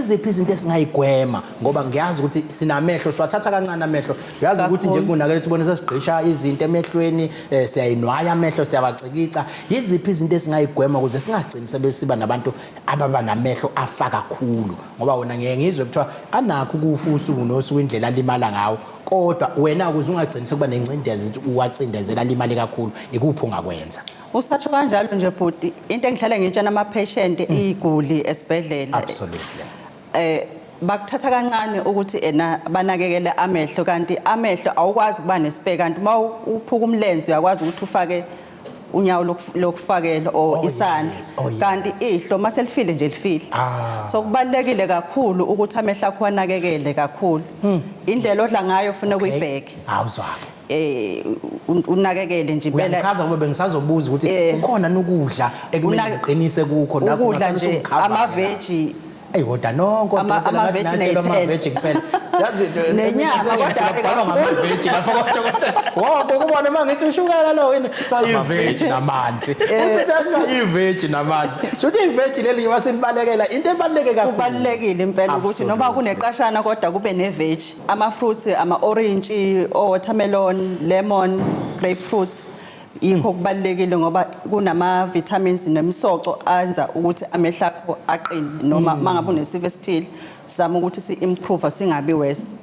Yiziphi izinto esingayigwema, ngoba ngiyazi ukuthi sinamehlo, siwathatha kancane amehlo. Uyazi ukuthi nje Kakhulu. Kunakele ukuthi ubone sesigqisha izinto emehlweni, siyayinwaya amehlo, siyawacikica. Yiziphi izinto esingayigwema ukuze singagcini sebesiba nabantu ababa namehlo afa kakhulu? Ngoba wona ngiye ngizwe kuthiwa anakho ukufa usuku nosuku, indlela alimala ngawo. Kodwa wena, ukuze ungagcini sekuba nengcindezi ukuthi uwacindezela alimale kakhulu, ikuphi ongakwenza? Usatsho kanjalo nje bhuti, into engihlale ngitshena ama-patient, iy'guli esibhedlela, bakuthatha kancane ukuthi ena banakekele amehlo, kanti amehlo awukwazi ukuba nespare. Kanti uma uphuka umlenze, uyakwazi ukuthi ufake unyawo lokufakela or isandla, kanti ihlo mase lifile nje, lifile. So kubalulekile kakhulu ukuthi amehlo akho anakekele kakhulu. Indlela odla ngayo ufuna ukuyibheke. Awuzwake. Unakekele nje impela. Uyangichaza, ngoba bengisazobuza ukuthi kukhona nokudla ekumele ngiqinise kukho nakho. Ukudla Ungasale nje, usungikhava. ama-veggie. Eyi, kodwa nonke Ama-veggie ney'thelo. ama-veggie kuphela. Yazi, Nenyama, kodwa siyabhalwa kakhulu. ngama-veggie lapho kodokotela. Wonke kubona uma ngithi ushukela lo yini? I-veggie namanzi. I-veggie namanzi. Shuthi i-veggie leli njengoba silibalekela, into ebaluleke kakhulu. Kubalulekile impela ukuthi noma kuneqashana kodwa kube ne-veggie, ama-fruits, ama-orange, o-watermelon, lemon, grapefruits. Yikho kubalulekile ngoba kunama-vitamins nemisoco anza ukuthi amehlo akho aqine, noma uma ngabe unesifo esithile, sizama ukuthi si-improve, singabi worse.